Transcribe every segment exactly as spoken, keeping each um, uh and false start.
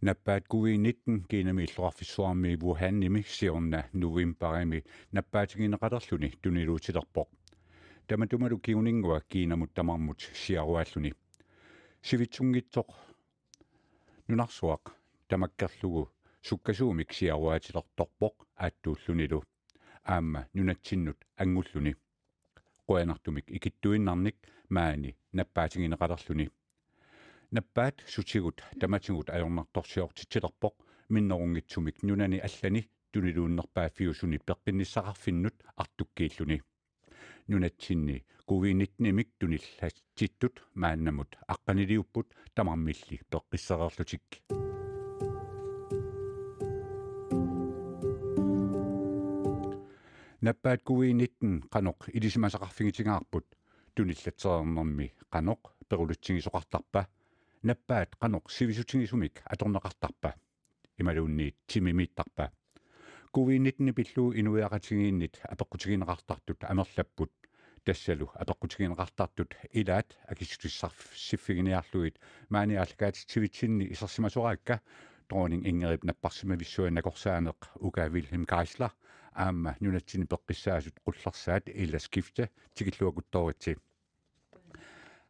Nappaat covid nitten Kinami illoqarfissuarmi Wuhanimi siorna novembarimi nappaatigineqalerluni tuniluutilerpoq. Tamatumalu kinguninngua Kinamut tamarmut siaruaalluni. Sivitsunngitsoq nunarsuaq tamakkerlugu sukkasuumik siaruaatilertorpoq aattuullunilu aamma nunatsinnut angulluni. Qujanartumik ikittuinnarnik maani nappaatigineqalerluni. Nappaat sutigut tamatigut ajornartorsiortitsilerpoq minnerunngitsumik nunani allani tuniluunnerpaaffiusuni peqqinnissaqarfinnut artukkiilluni. Nunatsinni covid nitten-imik tunillatsittut maannamut aqqaniliupput tamarmilli peqqissereerlutik. Nappaat covid nitten qanoq ilisimasaqarfigitingaarput, tunillatsereernermi qanoq perulitsigisoqartarpa, nappaat qanoq sivisutigisumik atorneqartarpa imaluunniit timimiittarpa. Covid nitten pillugu inuiaqatigiinnit apeqqutigineqartartut amerlapput. Tassalu apeqqutigineqartartut ilaat akissutissarsiffiginiarlugit maani aallakaatitsivitsinni isersimasoraakka Dronning Ingridip napparsimavissua nakorsaaneq Uka Wilhelm Geisler aamma nunatsinni peqqissaasut qullersaat Ilda Skifte tikilluakuttooritsi.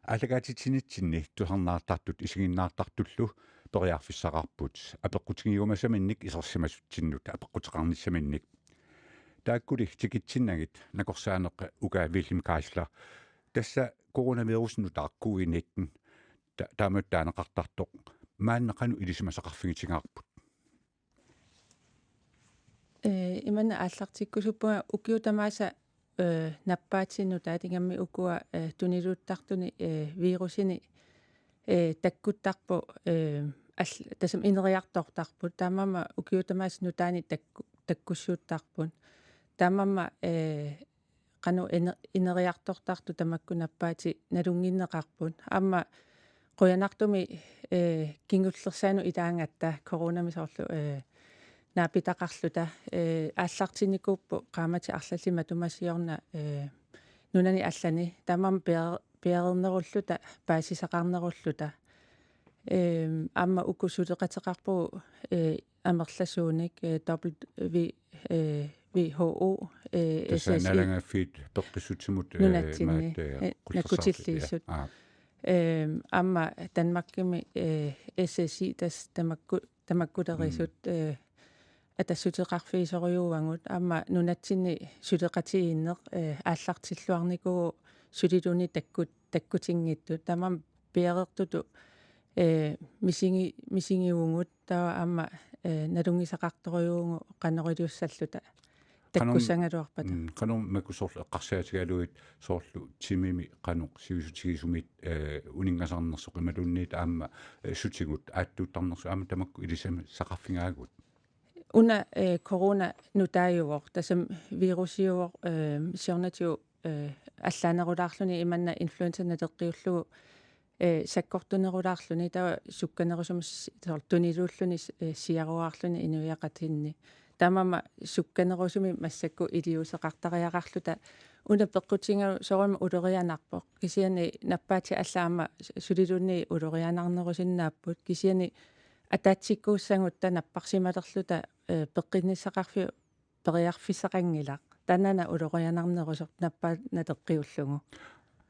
Aallakaatitsinitsinni tusarnaartartut isiginnaartartullu periarfissaqarput apeqqutigiumasaminnik isersimasutsinnut apeqquteqarnissaminnik. Taakkuli tikitsinnagit nakorsaaneq Uka Wilhelm Geisler. Tassa coronavirusip nutaaq covid nitten ta-, taamatut taaneqartartoq maanna qanoq ilisimasaqarfigitingaarput? Ee, imanna aallartikkusuppunga ukiut tamaasa, ee, nappaatinnut taatigammi ukua, ee, tuniluuttartuni, ee, virusini, ee, takkuttarpoq, ee, all-, tassami ineriartortarput. Taamaammat ukiut tamaasa nutaanik takku-, takkussuuttarput. Taamaammat, ee, qanoq ine-, ineriartortartut tamakku nappaatit nalunnginneqarput. Aamma qujanartumik, ee, kingullersaanut ilaagatta coronami soorlu, ee, naapitaqarluta, ee, aallartinnikuupput qaammatit arlallit matuma siorna, ee, nunani allani. Taamaammat piar-, piareernerulluta, paasisaqarnerulluta. Ee, aamma uku suleqateqarpugut, ee, amerlasuunik, ee, W-, ee, W H O, ee, Tassa S S I naalagaaffiit peqqissutsimut, ee, nunatsinni, maat, ee, ee, qullersaatit, nakkutilliisut. ja. Aa. Ehm, aamma Danmarkimi, ee, S S I tassa tamakku-, tamakkulerisut, ee, atassuteqarfigisorujuuagut, aamma nunatsinni suleqatigiinneq, ee, aallartilluarnikuuvoq suliluunniit takkut-, takkutinngitsut. Taamaammat piareertutut, ee, misigi-, misigivugut, taava aamma, ee, nalunngisaqartorujuuvugut qanoq iliussalluta. Qanoq-, takkussagaluarpata. Mm, qanoq makku soorlu eqqarsaatigalugit soorlu timimi qanoq sivisutigisumit, ee, uninngasarnersoq imaluunniit aamma, ee, sutigut aattuuttarnersoq aamma tamakku ilisimasaqarfigaagut? Una, ee, corona nutaajuvoq, tassami virusiuvoq, ee, siornatigut, ee, allaanerulaarluni imanna influenza naleqqiullugu, ee, sakkortunerulaarluni, taava sukkanerusumik s-, soorlu tuniluulluni s-, ee, siaruaarluni inuiaqatigiinni. Taamaammat sukkanerusumik massakkut iliuuseqartariaqarluta una peqqutigalugu soorunami ulorianarpoq. Kisianni nappaatit allat aamma s-, suliluunniit ulorianarnerusinnaapput. Kisianni ataatsikkuussagutta napparsimalerluta, ee, peqqinnissaqarfiup periarfissaqanngilaq. Taanna una ulorianarnerusoq nappaat naleqqiullugu.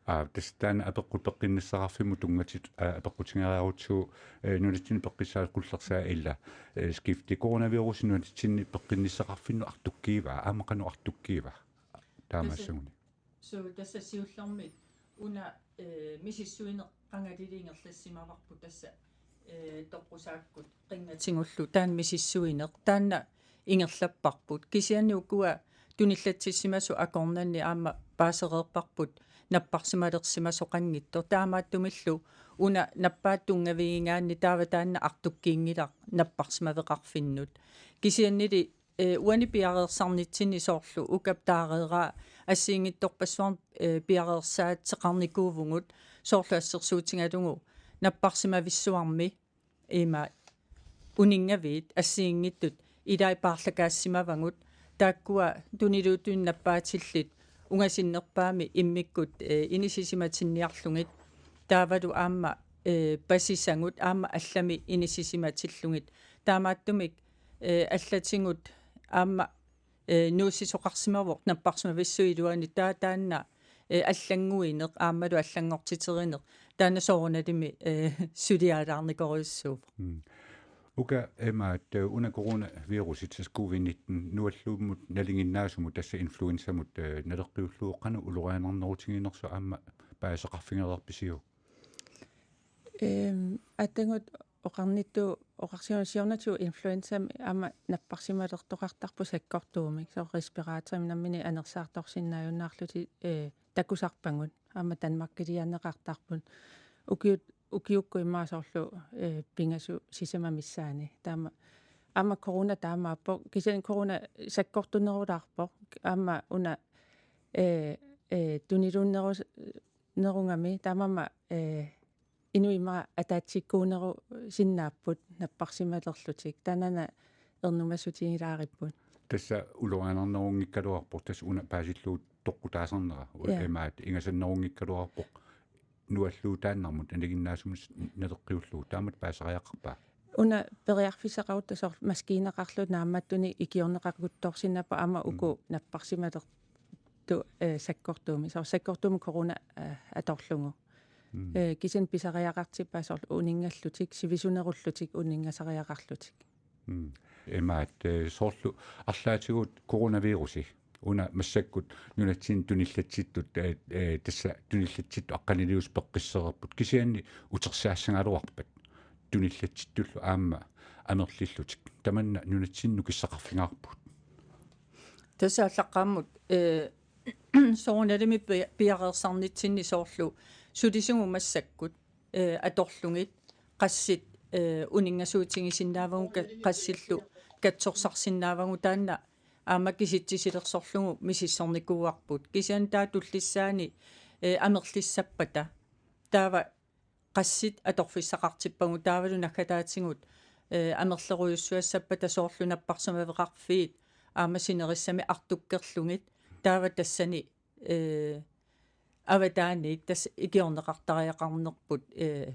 Aa, tassa taanna apeqqut peqqinnissaqarfimmut tunngatit, aa, apeqqutigeriarutsigu, ee, nunatsinni peqqissaasut qullersaat Ilda, ee, Skifte, coronavirusi nunatsinni peqqinnissaqarfinnut artukkiivaa, aamma qanoq artukkiivaa? Taamaassaguni. Suu, tassa siullermik una, ee, misissuineq qangalili ingerlassimavarput tassa, ee, toqqusaakkut qinngatigullu taanna misissuineq. Taanna ingerlapparput. Kisianni ukua tunillatsissimasut akornanni aamma paasereerparput napparsimalersimasoqanngitsoq. Taamaattumillu una nappaat tunngavigigaanni taava taanna artukkiinngilaq napparsimaveqarfinnut. Kisiannili, ee, uani piareersarnitsinni soorlu ukap taareeraa assigiinngitsorpassuarnik, ee, piareersaateqarnikuuvugut soorlu assersuutigalugu napparsimavissuarmi ima uninngaviit assigiinngitsut ilai paarlakaassimavagut, taakkua tuniluuttunik nappaatillit ungasinnerpaamik immikkut, ee, inissisimatinniarlugit, taavalu aamma eh, pasisagut aamma allami inissisimatillugit. Taamaattumik, eh, allatigut aamma, eh, nuussisoqarsimavoq napparsimavissuit iluanni taa-, taanna, eh, allannguineq aammalu allanngortiterineq taanna soorunalimi, eh, suliaalaarnikorujussuuvoq. Mm. Uka, imaat, eh, una coronavirusi tassa covid nitten nualluummut nalinginnaasumut tassa influenzamut, eh, naleqqiullugu qanoq ulorianarnerutiginersoq aamma paasisaqarfigereerpisiuk? Ehm, aatsagut oqarnittut oqarsimasoq siornatigut influenzami aamma napparsimalertoqartarpoq sakkortuumik, soorlu respiratorimik nammineq anersaartorsinnaajunnaarlutik, eh, takusarpagut aamma Danmarkiliaanneqartarput. Ukiut-, ukiukkut immaqa soorlu, eh, pingasut sisamat missaanni. Taama aamma corona taamaappoq, kisianni corona sakkortunerulaarpoq, aamma una, eh, eh, tuniluunnerus-, nerugami, taamaammat, eh, inuit immaqa ataatsikkuunerusinnaapput napparsimalerlutik. Taanna ernumassutigilaaripput. Tassa ulorianarnerunngikkaluarpoq, tassa una paasillugu toqqutaasarnera. U-, Ja. Imaat, ingasannerunngikkaluarpoq nualluutaannarmut nalinginnaasumut naleqqiullugu. Taamatut paasisariaqarpa? Una periarfissaqarutta soorlu maskiinaqarluta naammattunik ikiorneqaruttorsinnaapput aamma uku Mm. napparsimalertut, eh, sakkortuumik. Soorlu sakkortuumik corona, eh, atorlugu. Mm. Eh, kisianni pisariaqartippaat soorlu uninngallutik, sivisunerullutik, uninngasariaqarlutik. Mm. Imaat, eh, soorlu arlaatigut coronavirusi. Una massakkut nunatsinni tunillatsittut, eh, eh, tassa tunillatsittut aqqaniliusoq peqqissereerput. Kisianni utersaassagaluarpat tunillatsittullu aamma amerlillutik. Tamanna nunatsinni nukissaqarfigaarput. Tassa aallaqqaammut, eh, soorunalimi pi-, piareersarnitsinni soorlu sulisigut massakkut, eh, atorlugit qassit, eh, uninngasuutigisinnaavagut ka-, qassillu katsorsarsinnaavagut taanna aamma kisitsisilersorlugu misissornikuuarput. Kisianni taava tullissaani, eh, amerlissappata. Taava qassit atorfissaqartippagut taavalu naggataatigut, eh, amerlerujussuassappata soorlu napparsimaveqarfiit aamma sinerissami artukkerlugit. Taava tassani, eh, avataaniit tassa ikiorneqartariaqarnerput, eh,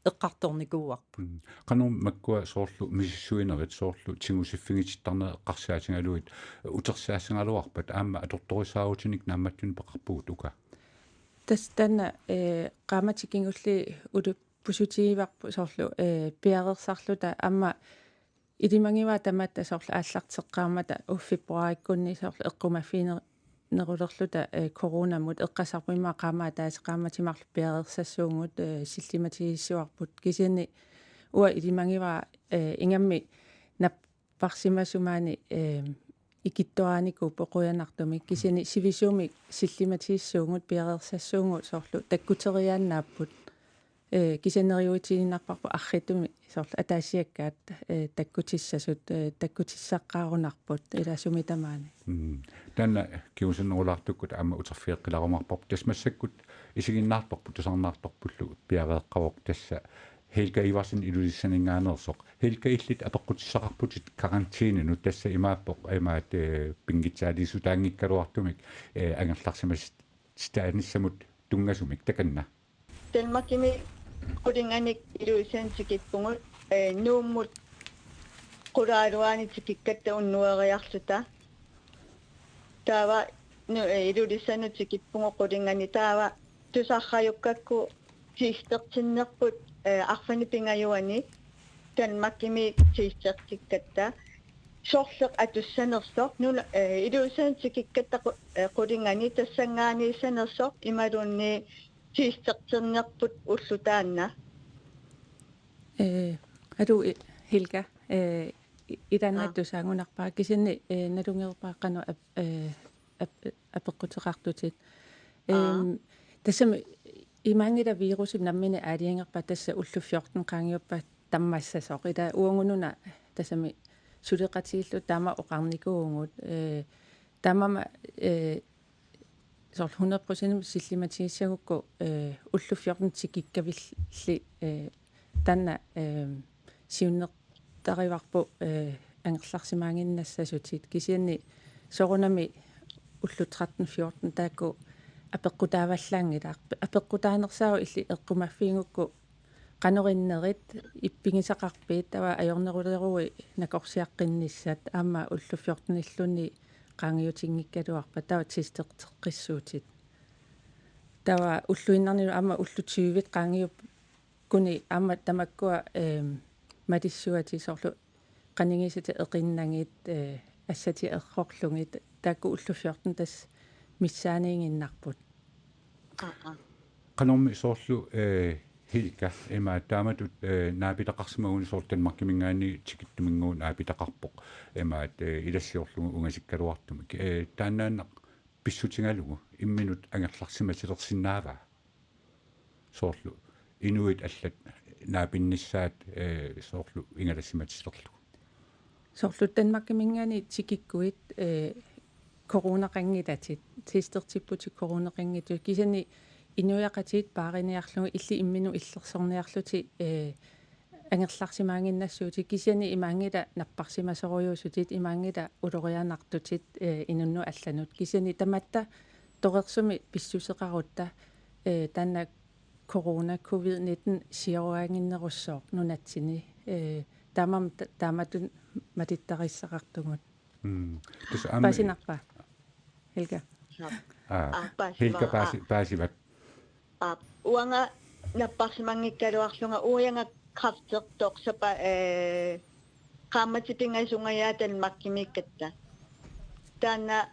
eqqartornikuuarput. Mm. Qanoq makkua soorlu misissuinerit soorlu tigusiffigitittarnerit eqqarsaatigalugit utersaassagaluarpat aamma atortorissaarutinik naammattunik peqarpugut uka? Tassa taanna, eh, qaammatit kingulliit uluppussutigivarput soorlu, eh, piareersarluta aamma ilimagivaa tamatta soorlu aallarteqqaarmata uffipput februaarikkunni soorlu eqqumaffiginerulerluta, eh, coronamut eqqarsarput immaqa qaammat ataaseq qaammatit marluk piareersassuugut, eh, sillimatigissuarput. Kisianni uanga ilimagivara, eh, ingammik napparsimasut maani, eh, ikittuaranikuupput qujanartumik. Kisianni sivisuumik sillimatigissuugut, piareersassuugut soorlu takkuteriaannaapput. Eh, kisianni neriuutigiinnarparput arriitsumik soorlu ataasiakkaat, eh, takkutissasut, eh, takkutissaqqaarunarput ilaa sumi tamaani. Mm. Taanna kingusinnerulaartukkut aamma uterfigeqqilaarumaarparput. Tassa massakkut isiginnaartorput, tusarnaartorpullu piareeqqavoq tassa Helga Iversen Ilulissaninngaanneersoq. Helga, illit apeqqutissaqarputit karantæninut, tassa imaappoq, imaat, eh, pinngitsaaliissutaanngikkaluartumik, eh, angerlarsimasitaanissamut tunngasumik, takanna. Danmarkimi qulinganik Ilulissani tikippugut, eh, Nuummut qulaaluaani tikikkatta unnueriarluta. Taava nu-, eh, Ilulissanut tikippugut qulinganik, taava tusarrajukkakku testertinnerput, eh, arfineq-pingajuanni Danmarkimi testertikkatta. Sorleq atussanersoq nuna-, eh, Ilulissanut tikikkatta qu-, eh, qulinganik tassanngaanniissanersoq imaluunniit testertinnerput ulloq taanna. Eh, aluu, i-, Helga, eh, i-, ilaannaat Aa. Tusaanngunarpara, kisianni, eh, nalunngereerpara qanoq ap-, eh, ap-, apeqquteqartutit. Aa. Em, tassami imaanngilaq virusip nammineq aalajangerpara, tassa ullut fjorten qaangiuppat tammassasoq. Ila uagut una tassami suleqatigiilluta taama oqarnikuuvugut, eh, taamaammat, eh, soorlu hundrede procent sillimatigissagukku, eh, ullut fjorten tikikkavilli, eh, taanna, eh, siunnertarivarput, eh, angerlarsimaaginnassasutit. Kisianni soorunami ullut tretten fjorten taakku apeqqutaavallaanngilaq. Apeqqutaanersaavoq illit eqqumaffigigukku Anorinnerit ippigisaqarpit, taava ajornerulerui nakorsiaqqinnissat, aamma ullut fjortenilluunniit qaangiutinngikkaluarpat taava testerteqqissuutit. Taava ulluinnarnilu aamma ullut tyvit qaangiukkuni aamma tamakkua, ehm, malissuatit soorlu qanigisatit eqinnagit, eh, assatit errorlugit, taakku ullut fjorten tassa missaaniiginnarput. Aa, aa. Qanormi soorlu, eh, Hilka, imaat taamatut, eh, naapitaqarsimaguni soorlu Danmarkiminngaanniit tikittuminnguit naapitaqarpoq. Imaat, eh, ilassiorlugu ungasikkaluartumik. Eh, taannaannaq pissutigalugu imminut angerlarsimatilersinnaavaa? Soorlu inuit allat naapinnissaat, eh, soorlu ingalassimatilerlugu. Soorlu Danmarkiminngaanniit tikikkuit, eh, coronaqanngilatit, testertipputit coronaqanngitsut. Kisianni inuiaqatigiit paariniarlugit illit imminut illersorniarlutit, eh, angerlarsimaaginnassuutit, kisianni imaanngilaq napparsimasorujuussutit, imaanngilaq ulorianartutit, eh, inunnut allanut. Kisianni tamatta torersumik pissuseqarutta, eh, taanna corona covid nitten sioraaginnerussooq nunatsinni, eh, taamaam-, ta-, taamatut malittarisassaqartugut. Mm. Tassa aamma Paasinarpa? Hilka. Aa, Aa, paasivara. Hilka paasi-, paasivat. Aa, uanga napparsimanngikkaluarlunga uanga kræftertoq sapa, eh, qaammatit pingasungajaat Danmarkimiikkatta. Taanna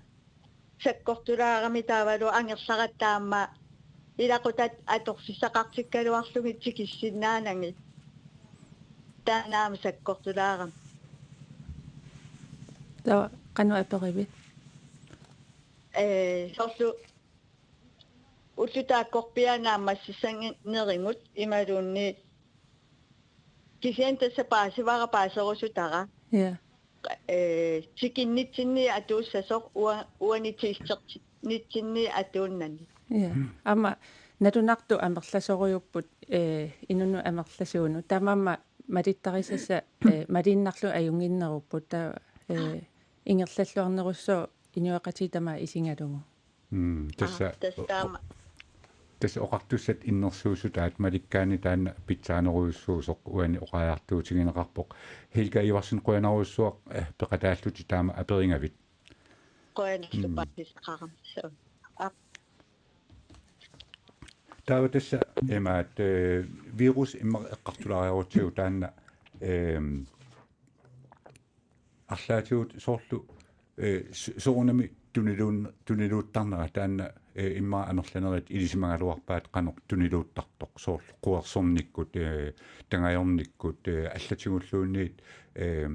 sakkortulaarami taavalu angerlaratta aamma ilaquttatit atorfissaqartikkaluarlugit tikissinnaanagit. Taanna aamma sakkortulaarami. Taava qanoq aperivit? Eh, soorlu ullut taakkorpiaat naammassissanngikkaluarlugit imaluunniit kisianni tassa paasivara paaserusutara. Ja. Eh, tikinnitsinni atuussasoq ua-, uani testertitsinni atuunnani. Ja. Aamma nalunaartut amerlasorujuupput, eh, inunnut amerlasuunut. Taamaammat malittarisassat, eh, maliinnarlugu ajunnginnerupput. Taava, eh, ingerlalluarnerussooq inuiaqatigiit tamaat isigalugu. Mm, tassa Aa, tassa taama. Tassa oqartussat innersuussutaat malikkaanni taanna pitsaanerujussuusoq uani oqariartuutigineqarpoq. Hilka Iversen, qujanarujussuaq, eh, peqataallutit taama aperigavit. Qujanarlu Mm. paasisaqarama. Suu. Aap. Taava tassa imaat, eh, virus immaqa eqqartulaariarutsigu taanna, ehm, arlaatigut soorlu, eh, s-, soorunami tuniluun-, tuniluuttarnera taanna, eh, immaqa amerlanerit ilisimagaluarpaat qanoq tuniluuttartoq soorlu quersornikkut, eh, tangajornikkut, eh, allatigulluunniit, eh,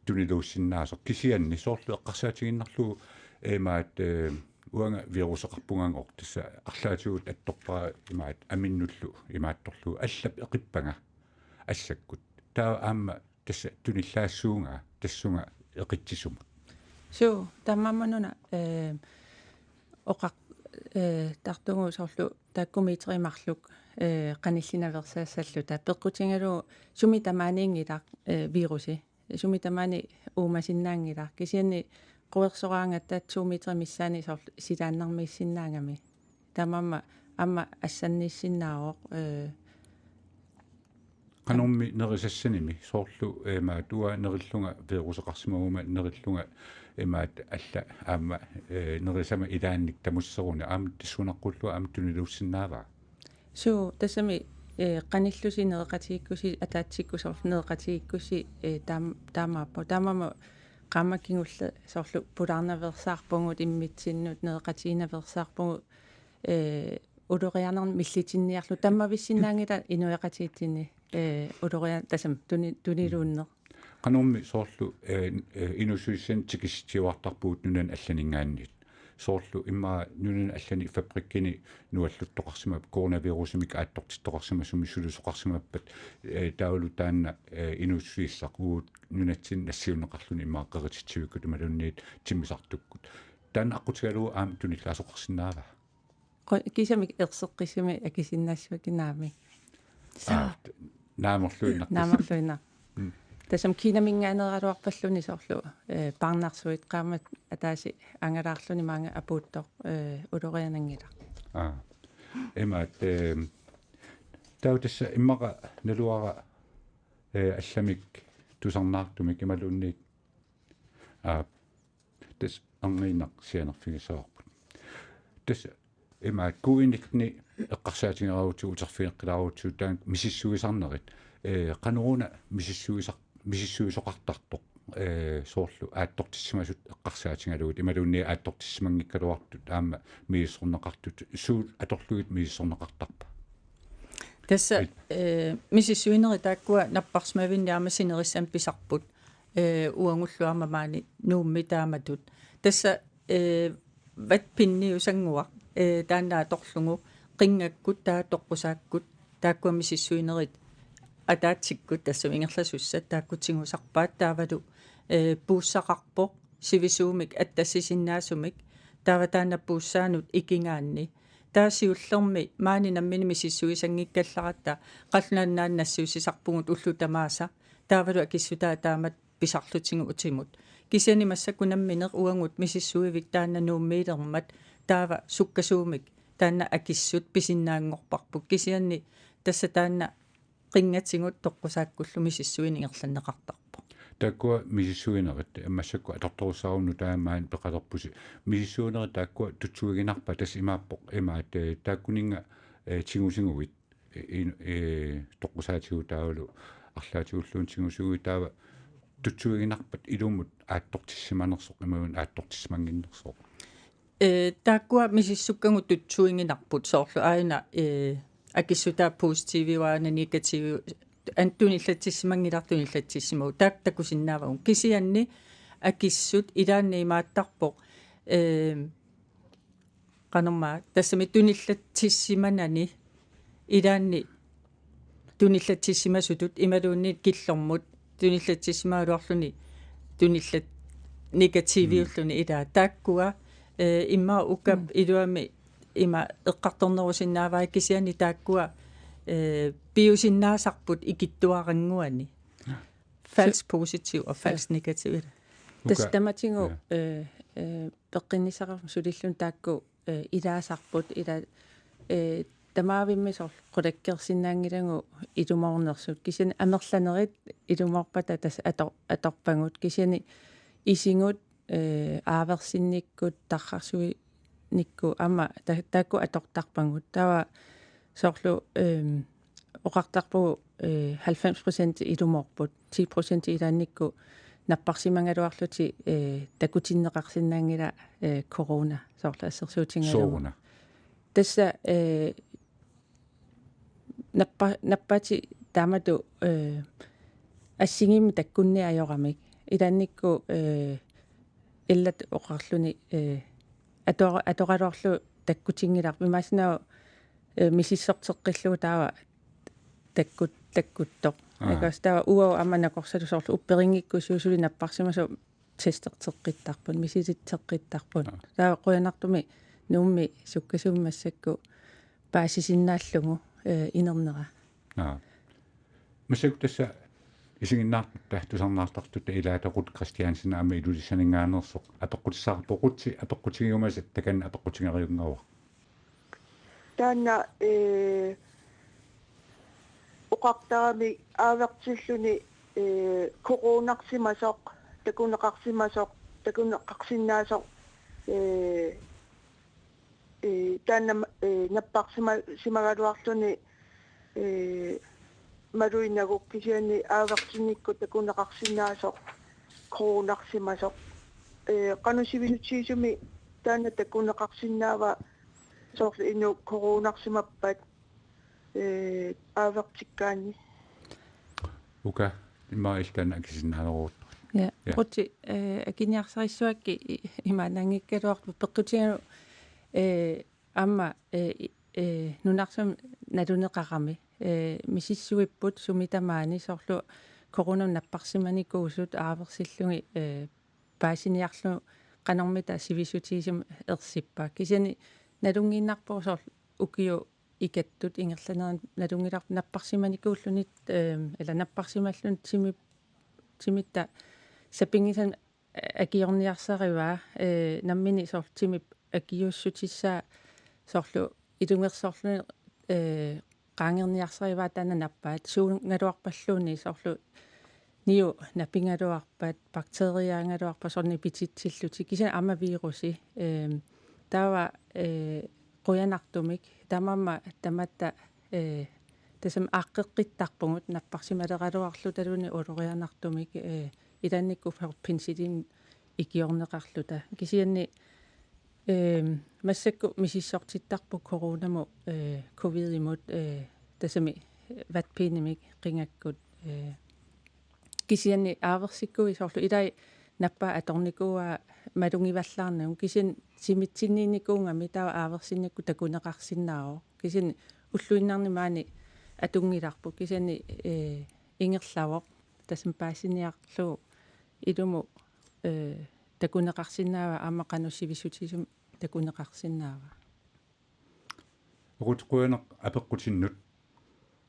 tuniluussinnaasoq kisianni soorlu eqqarsaatigiinnarlugu, eh, imaat, eh, uanga viruseqarpungaanngooq tassa arlaatigut attorpara imaat aminnullu imaattorlugu allap eqippanga assakkut. Taava aamma tassa tunillaassuunga tassunga eqitsisumut. Suu, taamaammat una, eh, oqar-, eh, -tartugut soorlu taakku meterit marluk, eh, qanillinaveersaassalluta. Peqqutigalugu sumi tamaaniinngilaq, eh, virusi. Sumi tamaani uumasinnaanngilaq. Kisianni quersoraangatta to meterit missaanni soorlu silaannarmiissinnaagami. Taamaammat aamma assanniissinnaavoq, eh, Qanormi nerisassanimi soorlu, eh, imaat uanga nerillunga viruseqarsimaguma nerillunga imaat alla aamma, eh, nerisama ilaannik tamusseruni aamma tassuunaqqullugu aamma tuniluussinnaavaa? Suu, tassami, eh, qanillusi nereqatigiikkusi ataatsikkut soorlu nereqatigiikkusi, eh, taam-, taamaappoq. Taamaammat qaammat kingulleq soorlu pulaarnaveersaarpugut immitsinnut nereqatigiinnaveersaarpugut, eh, ulorianarneq millitinniarlugu tammavissinnaanngilaq inuiaqatigiitsinni, eh, ulorian-, tassami tuni-, tuniluunneq. Qanormi soorlu, eh, eh, inuussutissanik tikisitsisuartarpugut nunani allaninngaanniit. Soorlu immaqa nunani allani fabrikkini nualluttoqarsimappat coronavirusimik aattortittoqarsimasumik sulisoqarsimappat, eh, taavalu taanna, eh, inuussutissaq uagut nunatsinni nassiunneqarluni immaqa qerititsivikkut imaluunniit timmisartukkut. Taanna aqqutigalugu aamma tunillaasoqarsinnaavaa? Qo-, kisamik erseqqissumik akisinnaassavakka naamik. Aa, t-, naamerluinnaq. Naamerluinnaq. Mm. Tassami Kinaminngaanneeraluarpalluni soorlu, eh, parnarsuit qaammat ataaseq angalaarluni maanga apuuttoq, eh, uloriananngilaq. Aa. Imaat, eh, Taava tassa immaqa naluara, eh, allamik tusarnaartumik imaluunniit, aa, tassa angiinnaq sianerfigissavarput. Tassa imaat covid nitten eqqarsaatigereerutsigu uterfigeqqilaarutsigu taanna misissuisarnerit. Eh, qanoruna misissuisar-, misissuisoqartartoq, eh, soorlu aattortissimasut eqqarsaatigalugit imaluunniit aattortissimanngikkaluartut aamma misissorneqartut suut atorlugit misissorneqartarpa? Tassa, Ai. Eh, misissuinerit taakkua napparsimavinni aamma sinerissami pisarput, eh, uagullu aamma maani Nuummi taamatut. Tassa, eh, vatpinniusannguaq, eh, taanna atorlugu qinngakkut taava toqqusaakkut taakkua misissuinerit ataatsikkut tassami ingerlasussat taakku tigusarpaat taavalu, eh, puussaqarpoq sivisuumik attassisinnaasumik taava taanna puussaanut ikigaanni. Taava siullermi maani nammineq misissuisanngikkallarpata qallunaat nassiussisarpugut ullut tamaasa taavalu akissutaa taamatut pisarlutigu utimut. Kisianni massakkut nammineq uagut misissuivik taanna Nuummiilermat taava sukkasuumik taanna akissut pisinnaanngorparput. Kisianni tassa taanna qinngatigut toqqusaakkullu misissuineq ingerlanneqartarpoq. Taakkua misissuinerit massakkut atortorussaavoq nutaamik maani peqalerpusi. Misissuinerit taakkua tutsuiginarpa tassa imaappoq imaat, eh, taakkuninnga, eh, tigusiguit i-, i-, eh, toqqusaatigut taavalu arlaatigulluunniit tigusiguit taava tutsuiginarpat ilumut aattortissimanersoq imaluunniit aattortissimannginnersoq? Eh, taakkua misissukkagut tutsuiginarput soorlu aajuna, eh, akissutaa positivik aajuna negativik an-, tunillatissimanngilarput tunillatissimavagut. Taakku takusinnaavagut. Kisianni akissut ilaanni imaattarpoq, eh, qanormaa, tassami tunillatsissimanani ilaanni tunillatsissimasutut imaluunniit killormut tunillatsissimagaluarluni tunillat negativiulluni ilaa. Taakkua, eh, immaqa ukap Mm. iluamik ima eqqartornerusinnaavai kisianni taakkua, eh, piusinnaasarput ikittuarannguani. Falsk positiv og falsk negativ. Tassa Uka-, tamatigut, ja. Eh, eh, peqqinnissaqarfik sulilluni taakku, eh, ilaasarput, ila-, eh, tamaavimmi soorlu qulakkeersinnaanngilagut ilumoornersut. Kisianni amerlanerit ilumoorpata tassa ator-, atorpagut. Kisianni isigut, eh, aaversinnikkut, tarrarsuinikkut, aamma ta-, taakku atortarpagut. Taava soorlu, ehm, oqartarpugut, eh, halvfems procent ilumoorput, ti procent ilaannikkut napparsimagaluarlutik, eh, takutinneqarsinnaanngilaq, eh, corona, soorlu assersuutigalugu. Sooruna. Tassa, eh, nappa-, nappaatit taamatut, eh, assigiimmik takkunneq ajoramik. Ilaannikkut, eh, illat oqarluni, eh, ator-, atoraluarlugu takkutinngilarput. Imaassinnaavoq, eh, misissorteqqillugu taava takkut-, takkuttoq. Aa. Ikast taava uagut aamma nakorsalluta soorlu upperinngikkutta suli napparsimasoq testerteqqittarput, misilitseqqittarput. Aa. Taava qujanartumik Nuummi sukkasuumik massakkut paasisinnaallugu, eh, inernera. Aa. Massakkut tassa isiginnaartutta tusarnaartartutta ilaata Ruth Christiansen aamma Ilulissaninngaanneersoq apeqqutissaqarpoq, Ruthi apeqqutigiumasit takanna apeqqutigeriunngavara. Taanna, eh, oqartarami aavertilluni, eh, coronarsimasoq, takuneqarsimasoq, takuneqarsinnaasoq, eh, eh, taanna, eh, napparsima-, simagaluarluni, eh, maluinnagu kisianni aavertinnikkut takuneqarsinnaasoq coronarsimasoq. Eh, qanoq sivisutigisumik taanna takuneqarsinnaava soorlu inuk coronarsimappat, eh, aavertikkaanni? Uka, immaqa illit taanna akisinnaaneruvoq. Ja, ja. Ruthi, eh, akiniarsarissuakkit i-, imaannaanngikkaluarpoq peqqutigalugu, eh, aamma, eh, i-, eh, nunarsuarmi naluneqarami, eh, misissuipput sumi tamaani soorlu coronamut napparsimanikuusut aaversillugit, eh, paasiniarlugu qanormita sivisutigisumik ersippa. Kisianni nalunngiinnarpoq soorlu ukiut ikattut ingerlaneranni nalunngilarput napparsimanikuulluni, ehm, ila napparsimalluni timi-, timitta sapinngisamik akiorniarsarivaa, eh, nammineq soorlu timip akiuussutissaa soorlu ilungersorluni, eh, qaangerniarsarivaat taanna nappaat, suugaluarpalluunniit soorlu niu napigaluarpat, bakteriaagaluarpat, soorlu nipititsillutik, kisianni aamma virusi, ehm, taava, eh, qujanartumik, taamaammat tamatta, eh, tassami aaqqeqqittarpugut, napparsimaleraluarlutaluunniit ulorianartumik, eh, ilaannikkut soorlu penicillin ikiorneqarluta. Kisianni, ehm, massakkut misissortittarput coronamut, eh, covidimut, eh, tassami vatpinimik qingakkut, eh, kisianni aaversikkuit soorlu ilai nappaat atornikuuaat malugivallaarnagu, kisianni simitsinniinnikuugami taava aaversinnikkut takuneqarsinnaavoq. Kisianni ulluinnarni maani atunngilarput, kisianni, eh, ingerlavoq, tassami paasiniarlugu ilumut, eh, takuneqarsinnaava aamma qanoq sivissutisumik takuneqarsinnaava. Ruth, qujanaq apeqqutinnut.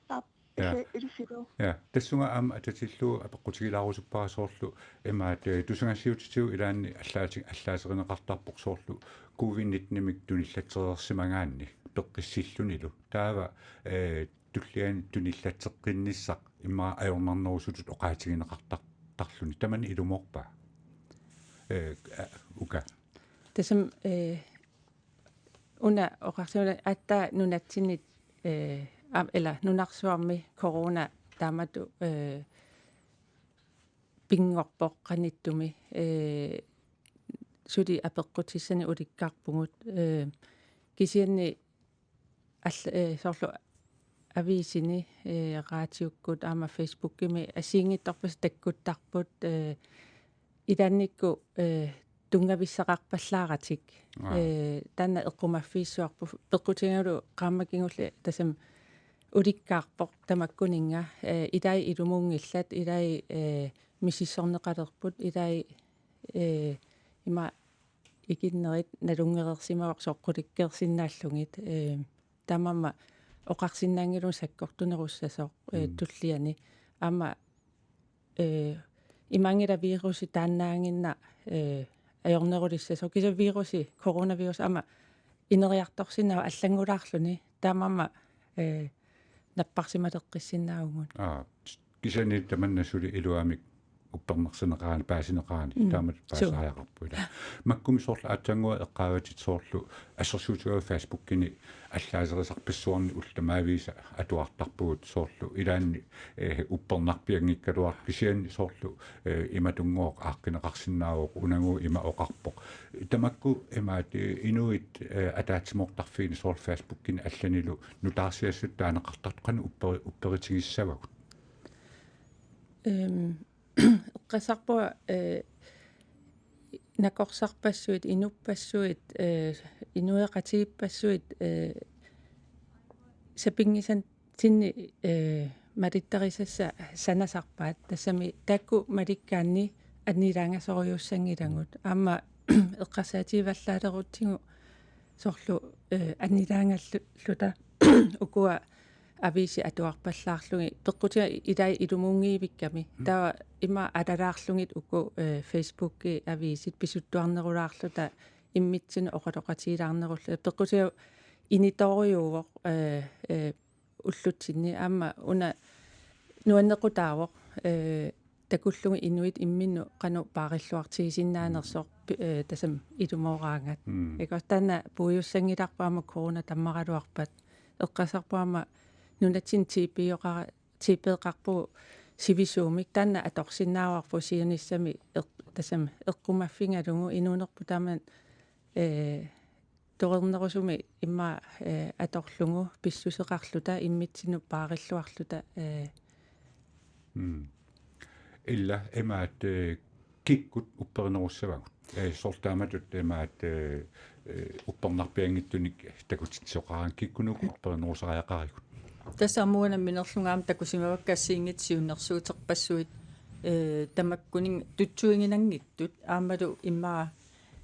Aap, ja. Isi-, ilisilu. Ja, tassunga aamma atatillugu apeqqutigilaarusuppara soorlu imaat, eh, tusagassiuutitigut ilaanni allaati-, allaaserineqartarpoq soorlu covid nittenimik tunillatsereersimagaanni peqqissillunilu. Taava, eh, tulliani tunillatseqqinnissaq immaqa ajornarnerusutut oqaatigineqartartarluni. Tamanna ilumoorpa? Eh, a-, uka. Tassami, eh, una oqarsimagama aatsaat nunatsinnit, eh, am-, ila nunarsuarmi corona taamatut, eh, pinngorpoq qanittumi, eh, suli apeqqutissanik ulikkaarpugut, eh, kisianni all-, eh, soorlu aviisini, eh, raatiukkut aamma Facebookimi assigiinngitsorpassuit takkuttarput, eh, ilaannikkut, eh, tunngavissaqarpallaaratik. Aa. Eh, taanna eqqumaffigissavarput peqqutigalugu qaammat kingulleq tassami ulikkaarpoq tamakkuninnga, eh, ilai ilumuunngillat, ilai, eh, misissorneqalerput, ilai, eh, ima ikinnerit nalunngereersimavoq soorlu qulikkeersinnaallugit, eh, taamaammat oqarsinnaanngilanga sakkortunerussasoq, eh, mm, tulliani. Aamma, eh, imaanngilaq virusi taannaaginnaq, eh, ajornerulissasoq. Kisianni virusi, coronavirus aamma ineriartorsinnaavoq allanngulaarluni. Taamaammat, eh, napparsimaleqqissinnaavugut. Aa, kisianni tamanna suli iluamik uppernarsineqarani, paasineqarani, mm, taamatut suu paasisariaqarpoq ila. Makkumi soorlu aatsaannguaq eqqaavatit soorlu assersuutigalugu Facebookimi allaaserisarpassuarni ullut tamaaviisa atuartarpugut soorlu ilaanni, eh, uppernarpianngikkaluartoq kisianni soorlu, eh, imatunnguaq aaqqineqarsinnaavoq unagu ima oqarpoq. Tamakku imaat, eh, inuit, eh, ataatsimoortarfiini soorlu Facebookimi allanilu nutaarsiassat taaneqartartut qanoq upperi-, upperitigissavagut? Ehm, eqqarsarpunga, eh, nakorsarpassuit, inuppassuit, eh, inuiaqatigiippassuit, eh, sapinngisannik, eh, malittarisassat sanasarpaat, tassami taakku malikkaanni annilaangasorujussuanngilagut. Aamma eqqarsaatigivallaalerutsigu soorlu, eh, annilaangalluta ukua aviisit atuarpallaarlugit, peqqutiga ilai ilumuunngivikkami. Mm. Taava ima alalaarlugit uku, eh, Facebooki aviisit pisuttuarnerulaarluta immitsinnut oqaloqatigilaarnerulluta. Peqqutiga initorujuuvoq, eh, eh, ullutsinni aamma una nuannequtaavoq, eh, takullugit inuit imminnut qanoq paarilluartigisinnaanersoq pi-, eh, tassami ilumooraangat. Mm. Ika taanna puigussanngilarput aamma corona tammaraluarpat. Eqqarsarpunga aamma nunatsinni T B-oqara-, T B-qarpugut sivisuumik, taanna atorsinnaavarput siunissami eq-, tassami eqqumaffigalugu inuunerput taama, eh, torernerusumik immaqa, eh, atorlugu pissuseqarluta immitsinnut paarilluarluta, eh. Mm. Ila imaat, eh, kikkut upperinerussavagut? Eh, soorlu taamatut imaat, eh, eh, uppernarpianngitsunik takutitsisoqaraangat kikkunuku upperinerusariaqarigut? Tassa aamma uanga nammineerlunga aamma takusimavakka assigiinngitsut siunnersuuterpassuit, eh, tamakkuninnga tutsuiginanngitsut aammalu immaqa,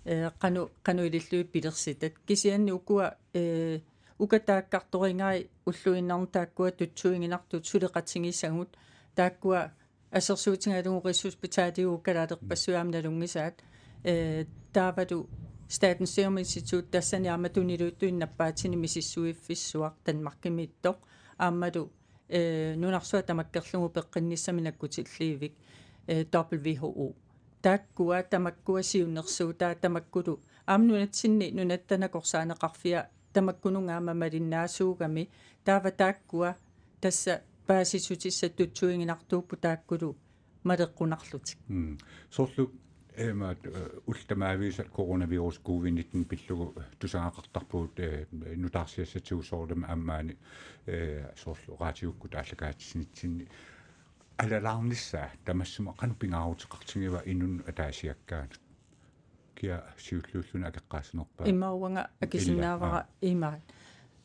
eh, qanoq, qanoq ilillugit pilersitat. Kisianni ukua, eh, uka taakkartorigai ulluinnarni taakkua tutsuiginartut suleqatigisagut, taakkua assersuutigalugu Rigshospitalimut kalaalerpassuit aamma nalunngisaat, eh, taavalu Statens Serum Institut tassani aamma tuniluuttuinnaq nappaatinik misissuiffissuaq Danmarkimiittoq. aammalu, eh, nunarsuaq tamakkerlugu peqqinnissami nakkutilliivik, eh, W H O. Taakkua tamakkua siunnersuutaat tamakkulu aamma nunatsinni nunatta nakorsaaneqarfia tamakkununnga aamma malinnaasuugami taava taakkua tassa paasissutissat tutsuiginartuupput taakkulu maleqqunarlutik. Mm. Soorlu, eh, maat, eh, ullut tamaaviisa coronavirus covid nitten pillugu tusagaqartarpugut, eh, nutaarsiassatigut soorlumi aamma maani, eh, soorlu raatiukkut aallakaatitsinissinni alalaarnissaa tamassimavoq qanoq pingaaruteqartigiva inunnut ataasiakkaanut. Kia siulliulluni akeqqaasinerpaa? Imma uanga akisinnaavara. Illa, aa. Imaat.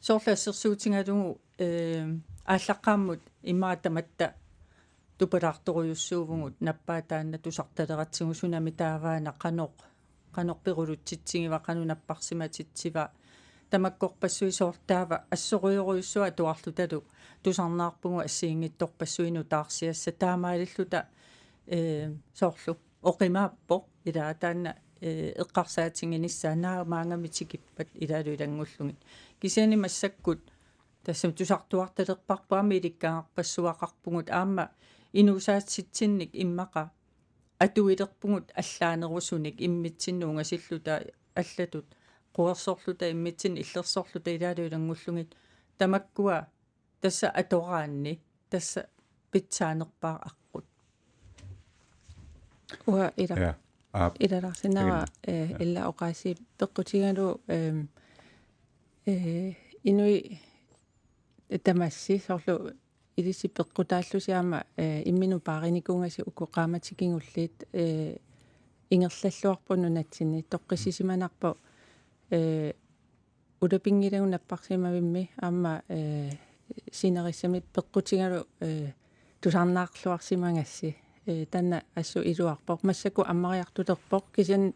Soorlu assersuutigalugu, eh, aallaqqaammut immaqa tamatta tupalaartorujussuuvugut nappaat taanna tusartaleratsigu sunami taavaana qanoq, qanoq perulutsitsigiva, qanoq napparsimatitsiva. Tamakkorpassuit soorlu taava assorujorujussuaq atuarlutalu tusarnaarpugut assigiinngitsorpassuit nutaarsiassat taamaalilluta, eh, soorlu oqimaappoq ilaa taanna, eh, eqqarsaatiginissaa naamaagamik tikippat ilaalu ilanngullugit. Kisianni massakkut tassami tusartuartalerparput aamma ilikkagarpassuaqarpugut aamma inuusaatitsinnik immaqa atuilerpugut allaanerusunik immitsinnut ungasilluta allatut quersorluta immitsinnut illersorluta ilaalu ilanngullugit tamakkua tassa atoraanni tassa pitsaanerpaaq aqqut. Uanga ila-, ja, aap, ilalaarsinnaavara, ilaa, eh, ja, ila oqaasii peqqutigalugu, ehm, eh, inuit tamassi soorlu ilissi peqqutaallusi aamma, eh, imminut paarinikuugassi uku qaammatit kingulliit, eh, ingerlalluarput nunatsinni toqqissisimanarpoq, eh, ulapinngilagut napparsimavimmi aamma, eh, sinerissami peqqutigalugu, eh, tusarnaarluarsimagassi. Eh, taanna assut iluarpoq. Massakkut ammariartulerpoq. Kisianni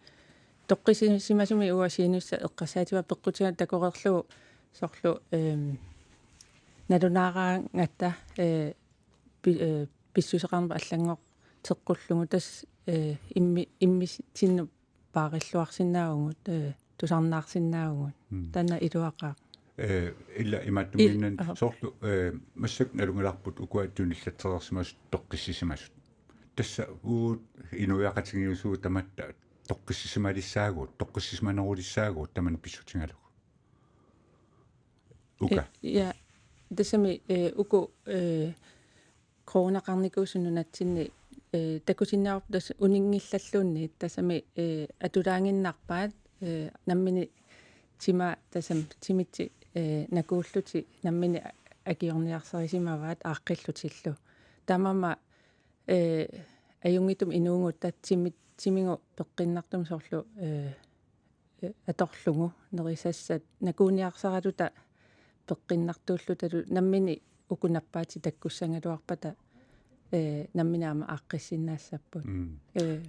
toqqissisimasumik uasiinissa eqqarsaativa peqqutigalugu takoreerlugu soorlu, ehm, nalunaaraangatta, eh, pi-, eh, pissuseqarnerput allanngorteqqullugu tassa, eh, immi-, immitsinnut paarilluarsinnaavugut, eh, tusarnaarsinnaavugut. Mm. Taanna iluaqaaq. Eh, ila imaattumiinnani il-, aha, soorlu, eh, massakkut nalunngilarput ukua tunillatsereersimasut toqqissisimasut. Tassa uagut inuiaqatigiissuugut tamatta toqqissisimalissaagatta, toqqissisimanerulissaagut tamanna pissutigalugu. Uka. Eh, ja, tassami, eh, uku, eh, coronaqarnikuusut nunatsinni, eh, takusinnaavarput tassa uninngillalluunniit tassami, eh, atulaaginnarpaat, eh, nammineq timaat tassami timitsit, eh, nakuullutik nammineq a-, akiorniarsarisimavaat aaqqillutillu. Taamaammat, eh, ajunngitsumik inuuguttaaq timi-, timigut peqqinnartumik soorlu, eh, eh, atorlugu nerisassat nakuuniarsaraluta peqqinnartuullutalu nammineq uku nappaatit takkussagaluarpata, eh, nammineq aamma aaqqissinnaassapput. Mm. Eh.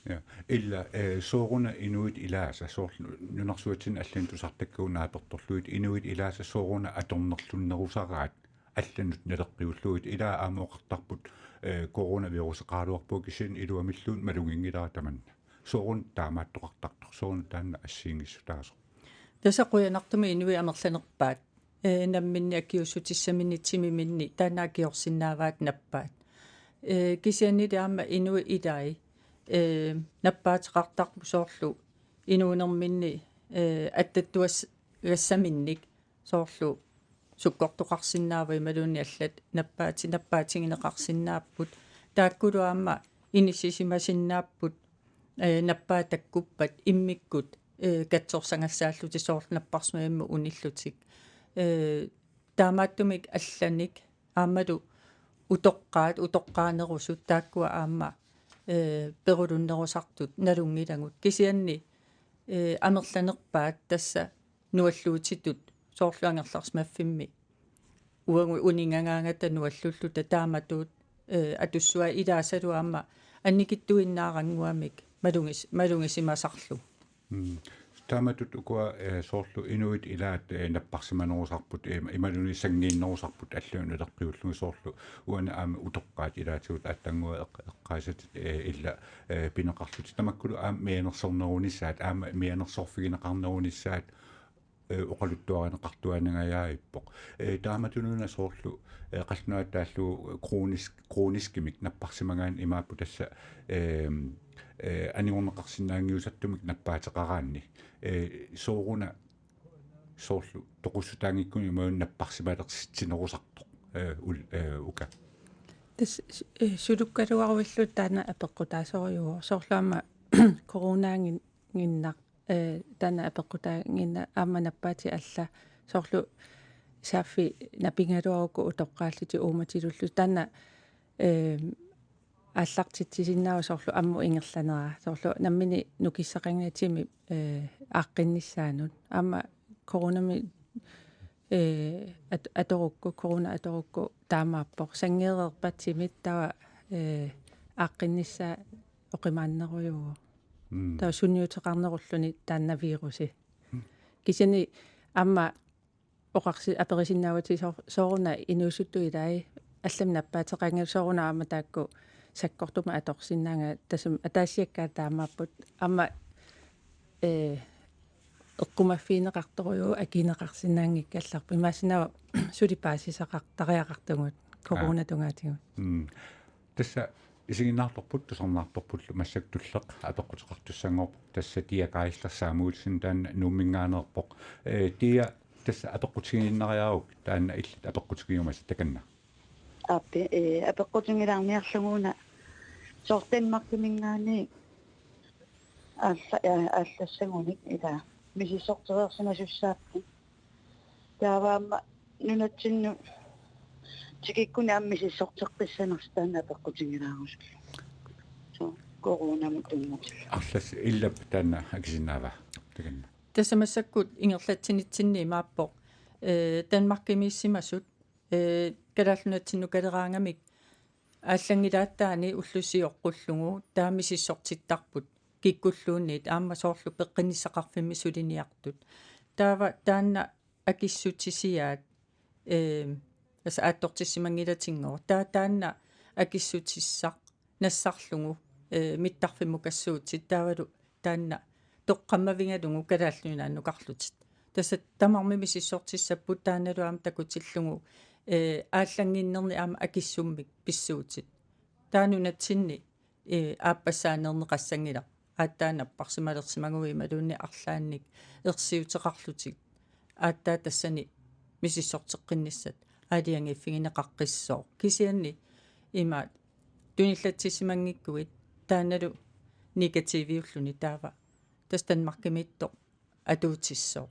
Ja. Ila, eh, sooruna inuit ilaasa, soorlu nunarsuatsinni allani tusartakkagut naapertorlugit inuit ilaasa sooruna atornerlunnerusaraat allanut naleqqiullugit ilaa aamma oqartarput, eh, coronaviruseqaraluarpoq kisianni iluamilluunniit maluginngilara tamanna. Sooruna taamaattoqartartoq, sooruna taanna assigiinngissutaasoq. Tassa qujanartumik inuit amerlanerpaat, eh, namminneq akiuussutissaminnik timiminnik taanna akiorsinnaavaat nappaat. Eh, kisiannili aamma inuit ilai, eh, nappaateqartarput soorlu inuunerminni, eh, attattuagassaminnik soorlu sukkortoqarsinnaavoq imaluunniit allat nappaati-, nappaatigineqarsinnaapput. Taakkulu aamma inissisimasinnaapput, eh, nappaat takkuppat immikkut, eh, katsorsagassaallutik soorlu napparsimavimmut unillutik. Eh, taamaattumik allanik aammalu utoqqaat, utoqqaanerusut taakkua aamma, eh, perulunnerusartut nalunngilagut. Kisianni, eh, amerlanerpaat tassa nualluutitut soorlu angerlarsimaffimmi uagut uningagaangata nuallulluta taamatut, eh, atussuai ilaasalu aamma annikitsuinnaarannguamik malugis-, malugisimasarlu. Mm. Taamatut ukua, eh, soorlu inuit ilaat, eh, napparsimanerusarput, eh, imaluunniit sanngiinnerusarput allanut naleqqiullugit soorlu uani aamma utoqqaat ilaatigut aatsannguaq eq-, eqqaasatit, eh, ila, eh, pineqarlutik tamakkulu aamma mianersornerunissaat, aamma mianersorfigineqarnerunissaat eh, oqaluttuarineqartuaannangajaavoq. Eh, taamatununa soorlu, eh, qallunaatut taallugu kronisk-, kroniskimik napparsimagaanni imaappoq tassa, eh, eh, anigorneqarsinnaanngiusartumik nappaateqaraanni. Eh, sooruna soorlu toqussutaanngikkunik imaluunniit napparsimalersitsinerusartoq, eh, ul-, eh, uka. Tassa, eh, sulukkaluaruillu taanna apeqqutaasorujuuvoq. Soorlu aamma coronaanngin-, -nginnaq, eh, taanna apeqqutaannginna aamma nappaatit alla soorlu saaffiit napigaluarukku utoqqaallutik uummatilullutik taanna, eh, aallartitsisinnaavoq soorlu ammut ingerlanera. Soorlu nammineq nukissaqanngilaq timip, eh, aaqqinnissaanut. Aamma coronami, eh, at-, atorukku, corona atorukku taamaappoq. Sanngeereerpat timit taava, eh, aaqqinnissaa oqimaannerujuuvoq. Mm. Taava sunniuteqarnerulluni taanna virusi. Mm. Kisianni aamma oqarsi-, aperisinnaavatit soo-, sooruna inuusuttut ilai allamik nappaateqanngillat sooruna aamma taakku sakkortumik atorsinnaangaat tassami ataasiakkaat taamaapput aamma, eh, eqqumaffigineqartorujuuvoq akineqarsinnaanngikkallarput. Imaassinnaavoq suli paasisaqartariaqartugut corona tungaatigut. Mm. Tassa isiginnaartorput tusarnaartorpullu massakkut tulleq apeqquteqartussanngorpoq tassa Dia Geisler Samuelsen taanna Nuumminngaanneerpoq. Eh, Dia tassa apeqqutigiinnariaruk taanna illit apeqqutigiumasat takanna. Aappi, eh, apeqqutigilaarniarlugu una soorlu Danmarkiminngaanniit aalla-, eh, aallassagunik ila misissortereersimasussaapput. Taava aamma nunatsinnut tikikkunik aamma misissorteqqissanersoq taanna apeqqutigilaarusullugu. Soo, coronamut tunngatillugu. Arlassi illap taanna akisinnaava? Takanna. Tassa massakkut ingerlatsinitsinni imaappoq, eh, Danmarkimiissimasut, eh, Kalaallit Nunatsinnut kaleraangamik aallanngilaataani ulloq sioqqullugu taava misissortittarput kikkulluunniit aamma soorlu peqqinnissaqarfimmi suliniartut. Taava taanna akissutisiaat, eh, tassa aattortissimanngilatinngooq. Taava taanna akissutissaq nassarlugu, eh, mittarfimmukassuutit taavalu taanna toqqammavigalugu Kalaallit Nunaannukarlutik. Tassa tamarmik misissortissapput taannalu aamma takutillugu, eh, aallannginnerni aamma akissummik pissuutit. Taava nunatsinni, eh, aappassaaneerneqassanngilaq. Aatsaat napparsimalersimaguit imaluunniit arlaannik ersiuteqarlutik. Aatsaat tassani misissorteqqinnissat aalajangiiffigineqaqqissooq. Kisianni ima tunillatsissimanngikkuit taannalu negativiulluni taava. Tassa Danmarkimiittoq atuutissooq.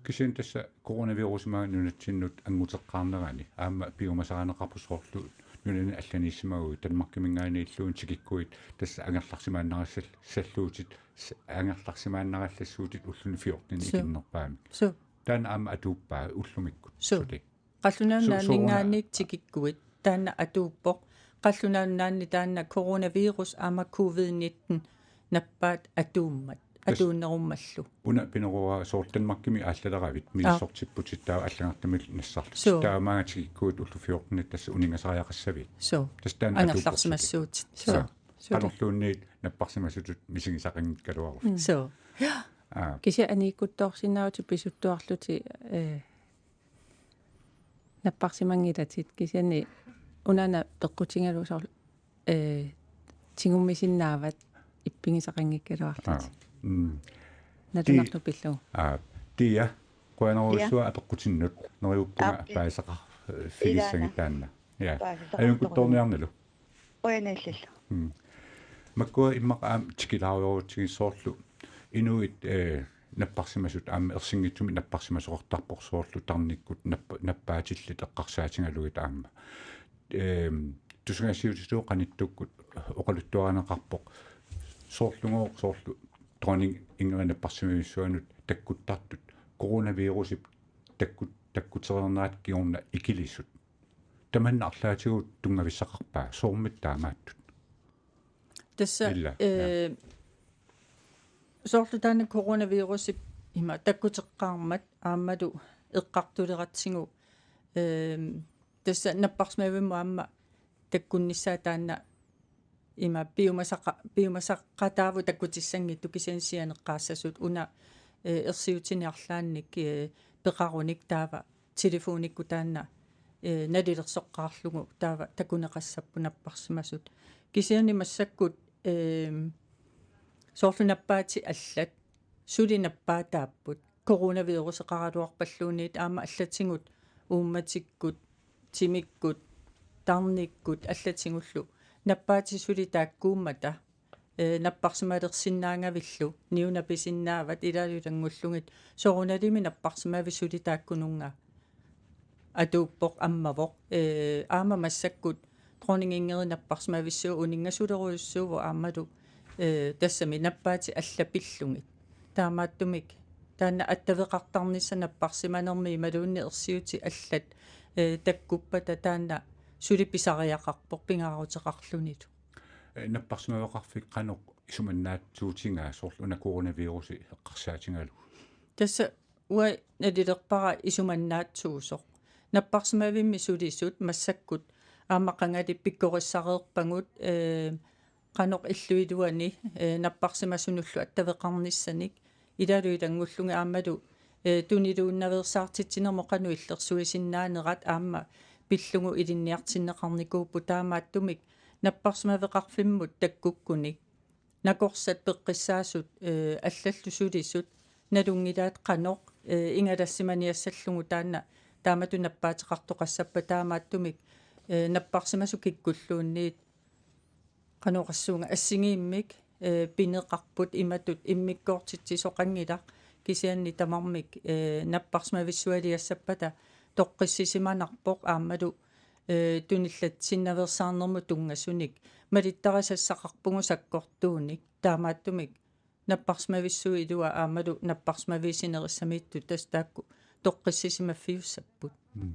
Kisianni tassa coronavirusimik nunatsinnut anguteqqaarnerani aamma piumasarineqarpoq soorlu nunani allaniissimaguit Danmarkiminngaanniilluunniit tikikkuit tassa angerlarsimaannarissal-, salluutit s-, angerlarsimaannarallassuutit ulluni fjorten Suu. Ikinnerpaamik. Suu. Taanna aamma atuuppaa ullumikkut. Suu. Suli. Qallunaat Su-, Nunaanninngaanniit suuna- tikikkuit taanna atuuppoq. Qallunaat Nunaanni taanna coronavirus aamma covid nitten nappaat atuummat. Tassa Atuunnerummallu. Una pineruara soorlu Danmarkimi aallaleravit Aa. Misissortipputit taava allagartamik nassarlutit. Suu. Taamaanga tikikkuit ullut fjorten tassa uningasariaqassavit. Suu. Tassa taanna atuuppoq suli. Angerlarsimassuutit. Suu. Aa. Suu. Qanorluunniit napparsimasutut misigisaqanngikkaluarussi. Mm. Suu. Aa. Kisianni aniikkuttoorsinnaavutit pisuttuarlutit, eh, napparsimanngilatit kisianni unaana peqqutigalugu soorlu, eh, tigummisinnaavat ippigisaqanngikkaluarlutit. Aa. Mm. Nalunaartut Ti-, pillugu. Aa, Dia, qujanarujussuaq Ja. apeqqutinnut, neriuppunga Aappi. paasisaqarfigissagitit Ilaana. taanna. Ja. Paasisaqartoq. Ajunngitsoorniarnilu. Qujanarujussuaq. Mm. Makkua immaqa aamma tikilaarujorutsigu soorlu inuit, eh, napparsimasut aamma ersinngitsumik napparsimasoqartarpoq soorlu tarnikkut nappa-, nappaatillit eqqarsaatigalugit aamma. Ehm, tusagassiuutitigut qanittukkut oqaluttuarineqarpoq soorlugooq soorlu dronning Ingrid napparsimavissuanut takkuttartut coronavirusip takkut-, takkutereernerat kingorna ikilisut. Tamanna arlaatigut tunngavissaqarpa, soormita taamaattut? Tassa, Ila, ja. eh, soorlu taanna coronavirusip ima takkuteqqaarmat aammalu eqqartuleratsigu, ehm, tassa napparsimavimmut aamma takkunnissaa taanna ima piumasaqa-, piumasaqataavoq takkutissanngitsoq kisianni sianeqqaassasut una eh, ersiutini arlaannik, eh, peqarunik taava telefonikkut taanna, eh, nalilersoqqaarlugu taava takuneqassapput napparsimasut. Kisianni massakkut, eh, soorlu nappaatit allat suli nappaataapput. Coronaviruseqaraluarpalluunniit aamma allatigut uummatikkut, timikkut, tarnikkut allatigullu nappaatit suli taakkuummata, eh, napparsimalersinnaagavillu niuna pisinnaavat ilaalu ilanngullugit soorunalimi napparsimavik suli taakkununnga atuuppoq ammavoq, eh, aamma massakkut dronning Ingrid napparsimavissuaq uninngasulerujussuuvoq aammalu, eh, tassami nappaatit allat pillugit. Taamaattumik taanna attaveqartarnissaq napparsimanermi imaluunniit ersiutit allat, eh, takkuppata taanna suli pisariaqarpoq pingaaruteqarlunilu. Eh, napparsimaveqarfik qanoq isumannaatsuutigaa soorlu una coronavirusi eqqarsaatigalugu? Tassa uanga nalilerpara isumannaatsuusoq. Napparsimavimmi sulisut massakkut aamma qangali pikkorissareerpagut, eh, qanoq illup iluani, eh, napparsimasunullu attaveqarnissanik ilaalu ilanngullugit aammalu, eh, tuniluunnaveersaartitsinermut qanoq illersuisinnaanerat aamma pillugu ilinniartinneqarnikuupput taamaattumik napparsimaveqarfimmut takkukkunik nakorsat peqqissaasut, eh, allallu sulisut nalunngilaat qanoq, eh, ingalassimaniassallugu taanna taamatut nappaateqartoqassappat taamaattumik, eh, napparsimasut kikkulluunniit qanoq oqassuunga assigiimmik, eh, pineqarput imatut immikkoortitsisoqanngilaq kisianni tamarmik, eh, napparsimavissualiassappata toqqissisimanarpoq aammalu, eh, tunillatsisinnaveersaarnermut tunngasunik malittarisassaqarpugut sakkortuunik taamaattumik napparsimavissuit ilua aammalu napparsimaviit sinerissamiittut tassa taakku toqqissisimaffiussapput. Mm.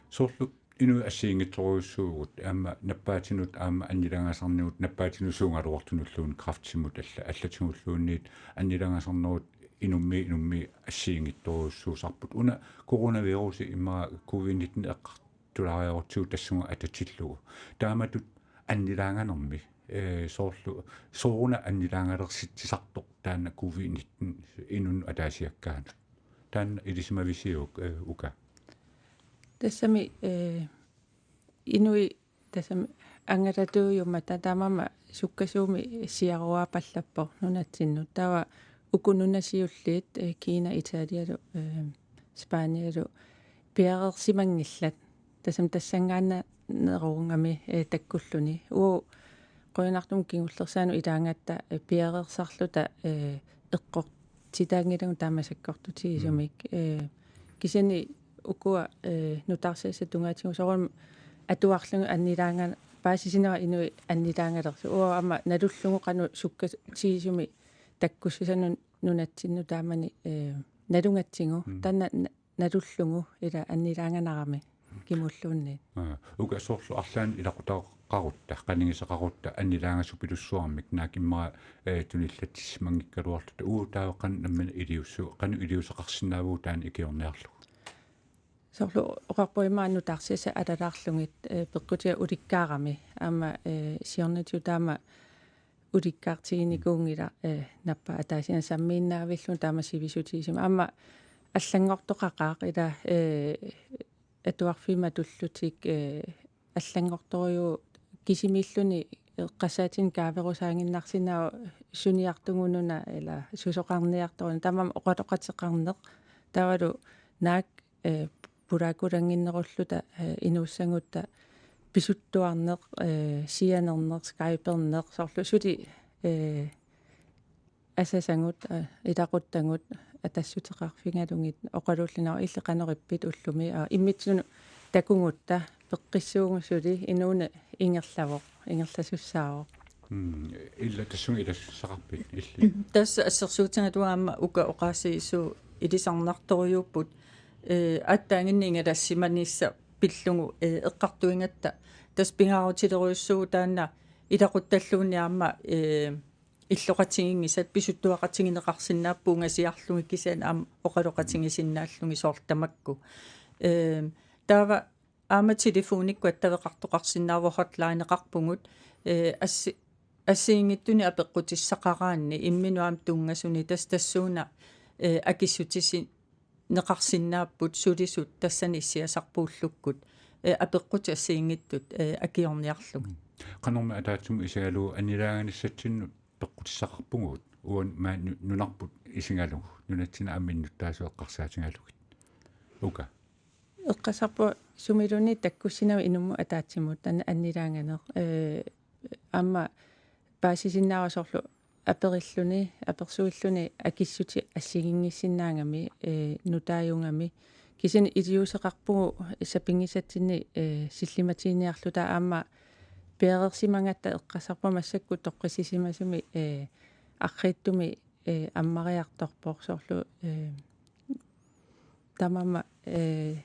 Soorlu inuit assigiinngitsorujussuuvugut aamma nappaatinut aamma annilaangasarnigut nappaatinut suugaluartunulluunniit kræftimut alla allatigulluunniit annilaangasarnerup inummi inummi assigiinngitsorujussuusarput. Una coronavirusi immaqa covid nitten eqqartulaariarutsigu tassunga atatillugu. Taamatut annilaanganermi, eh, soorlu, sooruna annilaangalersitsisartoq taanna covid nitten inunnut ataasiakkaanut. Taanna ilisimavisiuk, eh, uka? Tassami, eh, inuit tassami angalatuujummata taamaammat sukkasuumik siaruaapallappoq nunatsinnut. Taava uku nunat siulliit, eh, Kina, Italialu, eh, Spanialu piareersimanngillat. Tassami tassanngaanneeruugami, eh, takkulluni. Uagut qujanartumik kingullersaanut ilaagatta, eh, piareersarluta, eh, eqqortitaanngilagut taama sakkortutigisumik. Mm. Eh, kisianni ukua, eh, nutaarsiassat tungaatigut soorunami atuarlugit annilaanga-, paasisinnaavat inuit annilaangalersut. Uagut aamma nalullugu qanoq sukkatigisumik takkussusanut nunatsinnut taamani, eh, nalugatsigu. Mm. Taanna na-, nalullugu ila annilaanganarami kimulluunniit. Aa, uka soorlu arlaannik ilaqutaqarutta, qanigisaqarutta annilaangasupilussuarmik naak immaqa, eh, tunillatsissimanngikkaluarluta uagut taava qanoq nammineq iliussu-, qanoq iliuuseqarsinnaavugut taanna ikiorniarlugu? Soorlu oqarpoq immaqa nutaarsiassat alalaarlugit, eh, peqqutiga ulikkaarami aamma, eh, siornatigut taama ulikkaartiginikuunngilaq, eh, nappa ataasiinnaq sammiinnaavillugu taama sivisutigisumik. Aamma allanngortoqaqaaq ila, eh, atuarfiit matullutik, eh, allanngortorujuuvoq kisimiilluni eqqarsaatinik kaaverusaaginnarsinnaavoq suniartugununa ila susoqarniartoruna taamaammat oqaloqateqarneq taavalu naak eh, pulaakulannginnerulluta, eh, inuussagutta pisuttuarneq, eh, sianerneq, Skyperneq, soorlu suli, eh, asasagut, eh, ilaquttagut atassuteqarfigalugit oqaluullugu illit qanoq ippit ullumi, aa, immitsinnut takugutta peqqissuugut suli inuuneq ingerlavoq, ingerlasussaavoq. Mm, ila tassunga ilassaqarpit illit? Tassa assersuutigalugu aamma uka oqaasii suu ilisarnartorujuupput, eh, aatsaannguaq ingalassimaniissaa pillugu, eh, eqqartuigatta. Tassa pingaarutilerujussuuvoq taanna ilaquttalluunniit aamma, eh, illoqatiginngisat pisuttuaqatigineqarsinnaapput ungasiarlugit kisianni aamma oqaloqatigisinnaallugit soorlu tamakku. Eh, taava aamma telefonikkut attaveqartoqarsinnaavoq hotlineqarpugut, eh, assi-, assigiinngitsunik apeqqutissaqaraanni imminut aamma tunngasunik tassa tassuuna, ee, akissutissi-, neqarsinnaapput sulisut tassani issiasarpuullukkut, ee, apeqqutit assigiinngitsut, ee, akiorniarlugit. Qanormi ataatsimut isigalugu annilaanganissatsinnut peqqutissaqarpugut uani maani nu-, nunarput isigalugu nunatsinni aamma innuttaasut eqqarsaatigalugit. Uka. Eqqarsarpunga sumiluunniit takkussinnaavit inummut ataatsimut an-, annilaanganeq. Ee, aamma paasisinnaavara soorlu aperilluni, apersuilluni akissutit assigiinngissinnaagami, ee, nutaajugami. Kisianni iliuuseqarpugut sapinngisatsinni, ee, sillimatiinniarluta aamma piareersimagatta eqqarsarpunga massakkut toqqissisimasumik, ee, arriitsumik, ee, ammariartorpoq soorlu, ee, tamanna, ee,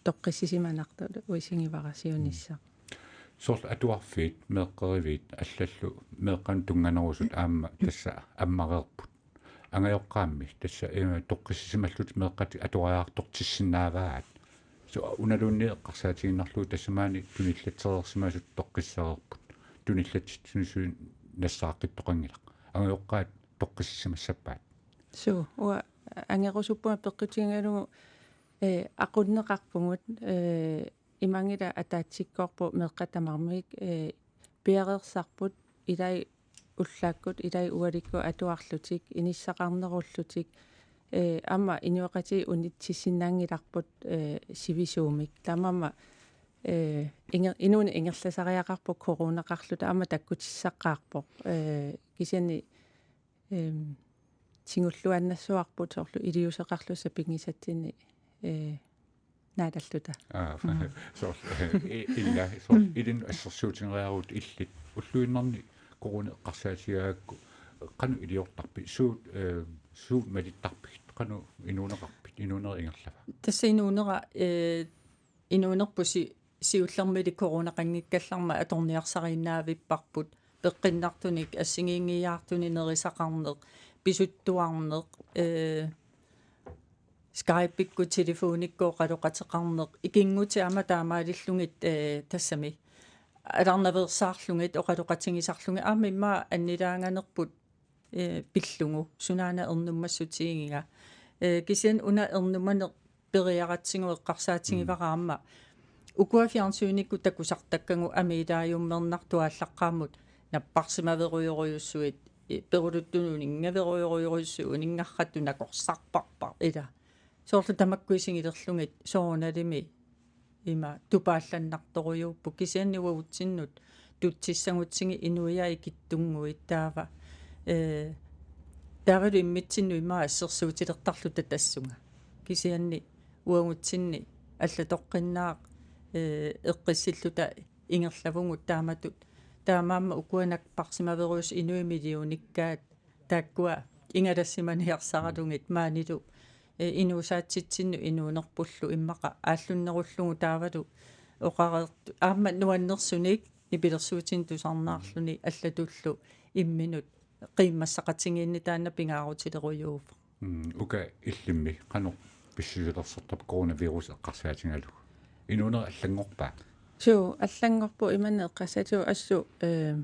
toqqissisimanartoq uisigivara siunissaq. Soorlu atuarfiit, meeqqeriviit, allallu meeqqanut tunnganerusut aamma tassa ammareerput. Angajoqqaammi tassa, ee, toqqissisimallutik meeqqat atuariartortissinnaavaat. Suu, unaluunniit eqqarsaatigiinnarlugu tassa maani tunillatsitsireersimasut toqqissereerput. Tunillatsitsineq suut nassaaqqittoqanngilaq. Angajoqqaat toqqissisimassappaat. Suu, uanga angerusuppunga peqqutigalugu, ee, aqunneqarpugut, ee, imaanngilaq ataatsikkoorput meeqqat tamarmik, ee, piareersarput ilai ullaakkut, ilai ualikkut atuarlutik, inissaqarnerullutik, ee, aamma inuiaqatigiit unitsissinnaanngilarput, ee, sivisuumik. Tamanna, ee, inger-, inuuneq ingerlasariaqarpoq coronaqarluta aamma takkutissaqqaarpoq. Ee, kisianni, eem, tigulluinnassavarput soorlu iliuuseqarluta sapinngisatsinni, ee, naalalluta. Aa, mm, soorlu, ee, i-, ila, soorlu, mm, ilinnut assersuutigeriarutta illit ulluinnarni coronap eqqarsaatigaagakku qanoq iliortarpit? Suut, ee, suut malittarpigit? Qanoq inuuneqarpit? Inuunera ingerlava? Tassa inuunera, ee, inuunerput si-, siullermili coronaqanngikkallarmat atorniarsariinnaavipparput, peqqinnartunik assigiinngiiaartunik nerisaqarneq, pisuttuarneq, ee, Skype-ikkut telefonikkut oqaloqateqarneq, ikinngutit aamma taamaalillugit, ee, tassami alarnaveersaarlugit, oqaloqatigisarlugit, aamma immaqa annilaanganerput, ee, pillugu, sunaana ernummassutigiga. Ee, kisianni una ernumaneq periaratsigu eqqarsaatigivara, mm, aamma ukua fjernsynikkut takusartakkagut amiilaajummernarsut aallaqqaammut napparsimaverujorujussuit, ee, peruluttunut uninngaverujorujorujussuit, uninngarrattut nakorsarparput ila. Soorlu tamakku isigilerlugit soorunalimi ima tupaallannartorujuupput, kisianni uagutsinnut tutsissagutsigit inuiaat ikittunnguit taava. Ee, taavalu immitsinnut ima assersuutilertarluta tassunga. Kisianni uagutsinni allatoqqinnaaq, ee, eqqissilluta ingerlavugut taamatut. Taamaammat ukua napparsimaverujussuit inuit millionikkaat taakkua ingalassimaniarsaralugit maanilu, ee, inuusaatsitsinnut inuunerpullu immaqa aallunnerullugu taavalu oqareertu-, aamma nuannersunik nipilersuutinik tusarnaarluni allatullu imminut qiimmassaqatigiinneq taanna pingaarutilerujuuvoq. Mm, uka illimmi qanoq pissusilersortarpa coronavirus eqqarsaatigalugu? Inuunera allanngorpa? Suu, allanngorpoq imannak eqqarsaatigalugu assut, ehm,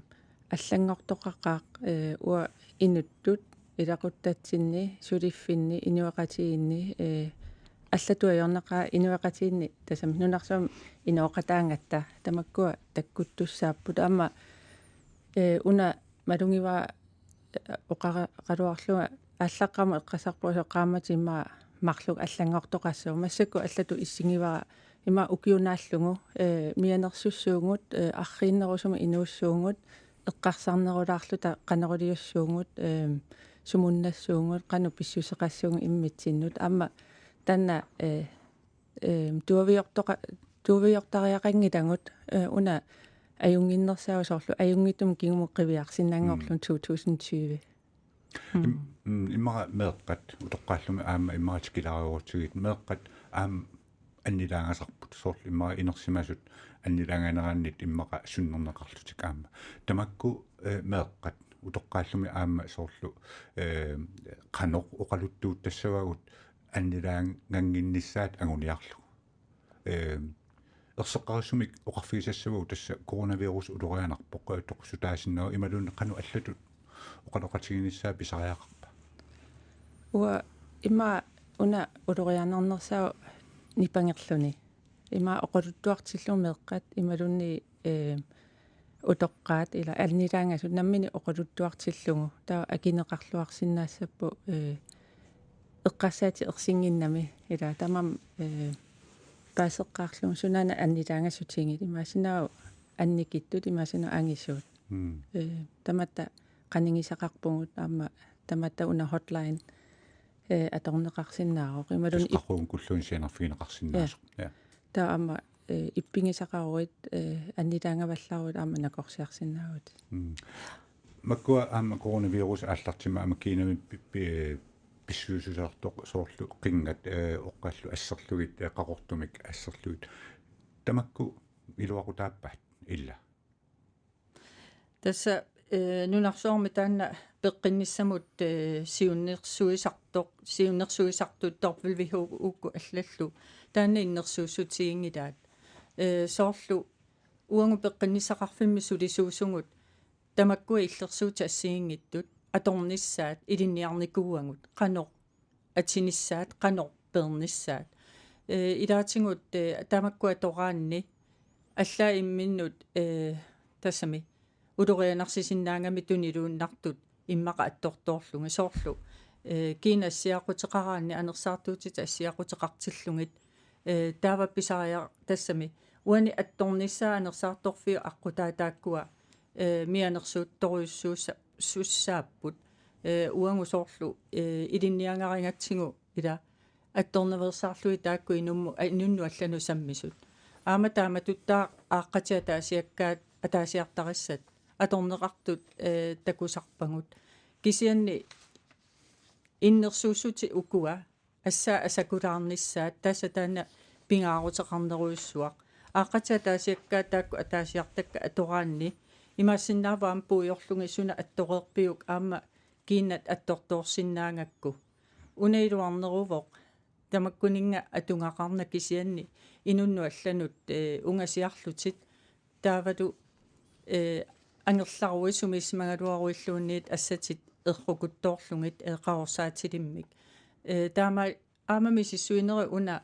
allanngortoqaqaaq, ee, uanga inuttut ilaquttatsinni, suliffinni, inuiaqatigiinni, ee, allatut ajornaqaaq inuiaqatigiinni tassami nunarsuarmi inooqataagatta tamakkua takkuttussaapput. Aamma, ee, una malugivara, ee, oqara-, oqaraluarlunga aallaqqaammut eqqarsarpunga soorlu qaammatit immaqa marluk allanngortoqassaaq. Massakkut allatut issigivara ima ukiut naallugu, ee, mianersussuugut, ee, arriinnerusumik inuussuugut, eqqarsarnerulaarluta qanoq iliussuugut, ee, sumunnassuugut, qanoq pissuseqassuugut immitsinnut. Aamma taanna, ee, ee, tuaviortoqa-, tuaviortariaqanngilagut, ee, una ajunnginnersaavoq soorlu ajunngitsumik kingumut qiviarsinnaanngorlugu, mm, to tusind tyve. Mm. Im-, mm, immaqa meeqqat utoqqaarlumi aamma immaqa tikilaarutigit meeqqat aamma annilaagasarput soorlu immaqa inersimasut annilaanganeranniit immaqa sunnerneqarlutik aamma. Tamakku, ee, meeqqat utoqqaarlumi aamma soorlu, ee, qanoq oqaluttuuttassavagut annilaangannginnissaat anguniarlugu. Ee, erseqqarissumik oqarfigisassavagut tassa coronavirus ulorianarpoq, ee, toqusutaasinnaavoq imaluunniit qanoq allatut oqaloqatiginissaa pisariaqarpa? Uanga Ima una ulorianarnersaavoq nipangerluni. Ima oqaluttuartillugu meeqqat imaluunniit, eh, utoqqaat ila annilaangasut nammineq oqaluttuartillugu. Taava akineqarluarsinnaassapput, eh, eqqarsaatit ersinnginnami ila tamarmik, eh, paaseqqaarlugu sunaana annilaangasutigiit. Imaassinnaavoq annikittut, imaassinnaavoq angisuut. Mm. Eh, tamatta qanigisaqarpugut aamma tamatta una hotline, eh, atorneqarsinnaavoq. Imaluunniit ip- Qaqugukulluunniit sianerfigineqarsinnaasoq. Ja. Ja. Taava aamma, eh, ippigisaqaruit, eh, annilaangavallaruit aamma nakorsiarsinnaavugut. Mm. Makkua aamma coronavirus aallartimmat aamma Kinami pi-, pi-, pissusisoqartoq soorlu qinngat, eh, oqqallu asserlugit, eh, Qaqortumik asserlugit. Tamakku iluaqutaappat ila? Tassa, eh, nunarsuarmi taanna peqqinnissamut, eh, siunnersuisartoq, siunnersuisartut W H O-kkut allallu taanna innersuussutiginngilaat. Eh, soorlu uagut peqqinnissaqarfimmi sulisuusugut tamakkua illersuutit assigiinngitsut atornissaat ilinniarnikuuagut qanoq atinissaat, qanoq peernissaat. Eh, ilaatigut, eh, tamakku atoraanni allaat imminnut, eh, tassami ulorianarsisinnaagami tuniluinnartut immaqa attortoorlugit soorlu, eh, kiinat assiaquteqaraanni anersaartuutitit assiaquteqartillugit, eh, taava pisariaq tassami uani attornissaa anersaartorfiup aqqutaa taakkua, eh, mianersuuttorujussuussa-, sussaapput, eh, uagut soorlu, eh, ilinniagarigatsigu ila attornaveersaarlugit taakku inummut, a-, inunnut allanut sammisut. Aamma taamatuttaaq aaqqatit ataasiakkaat ataasiartarissat atorneqartut, eh, takusarpagut. Kisianni innersuussutit ukua assaat asakulaarnissaat tassa taanna pingaaruteqarnerujussuaq. Aaqqatit ataasiakkaat taakku ataasiartakkat atoraanni imaassinnaavoq aamma puigorlugit suna attoreerpiuk aamma kiinat attortoorsinnaagakku. Una iluarneruvoq tamakkuninnga atugaqarnata kisianni inunnut allanut, eh, ungasiarlutit taavalu, eh, angerlaruit sumiissimagaluaruilluunniit assatit errukuttoorlugit, eh, qaqorsaatilimmik. Eh, taama aamma misissuinerit una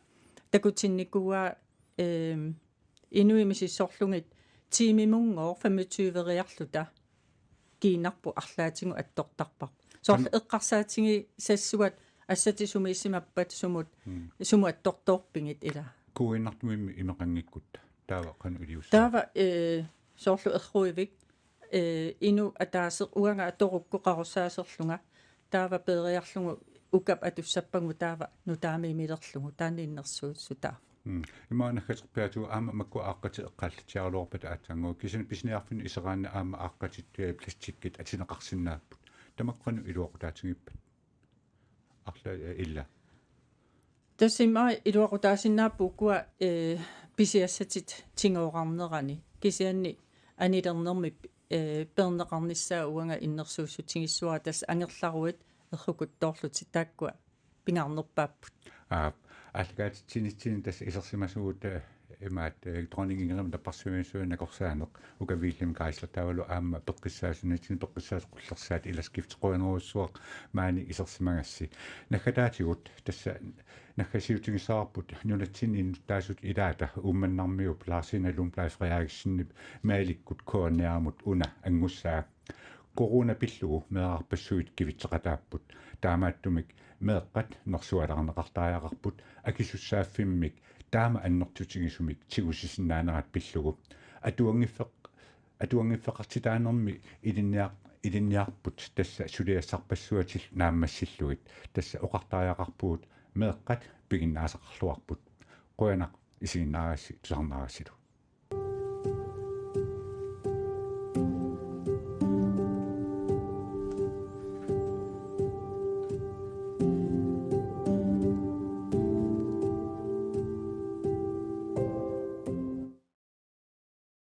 takutinnikuuaa, eh, inuit misissorlugit tiimimunngooq femogtyveriarluta kiinarput arlaatigut attortarparput. Soorlu Tam- eqqarsaatigisassuat assatit sumiissimappat sumut, Mm. sumut attortoorpigit ila. Kuuinnartumimmi imeqanngikkutta. Taava qanoq iliussaaq? Taava, eh, soorlu erruivik, eh, inuk ataaseq uanga atorukku qaqorsaaserlunga. Taava peeriarlugu ukap atussappagu taava nutaamik imilerlugu. Taanna innersuussutaavoq. Mm. Ima naggaterpiaatigut aamma makku aaqqatit eqqaallatsiaraluarpata aatsaannguaq. Kisianni pisiniarfinni iseraanni aamma aaqqatit, eh, plastikkit atineqarsinnaapput. Tamakku qanoq iluaqutaatigippata? Arla, eh, ila. Tassa ima iluaqutaasinnaapput ukua, eh, pisiassatit tigooqqarnerani. Kisianni anilernermi, eh, peerneqarnissaa uanga innersuussutigissavara tassa angerlaruit errukuttoorlutit taakkua pingaarnerpaapput. Aap, aallakaatitsinitsinni tassa isersimasugut, eh, imaat, eh, Dronning Ingridimut napparsimmavissuaq nakorsaaneq, Uka Vilhelm Geisler taavalu aamma peqqissaasunnitsinni peqqissaasut qullersaat, ila Skifte, qujanarujussuaq maani isersimagassi. Naggataatigut tassa naggasiutigissavarput nunatsinni innuttaasut ilaata Uummannarmiup Larsina Lundblad Frederiksenip mailikkut K N R-imut una anngussaa. Corona pillugu meerarpassuit kivitseqataapput. Taamaattumik meeqqat nersualaarneqartariaqarput akisussaaffimmik taama annertutigisumik tigusisinnaanerat pillugu. Atuanngiffeq-, atuanngiffeqartitaanermi ilinniar-, ilinniarput tassa suliassarpassuatillu naammassillugit. Tassa oqartariaqarpugut meeqqat piginnaasaqarluarput. Qujanaq isiginnaagassi, tusarnaagassilu.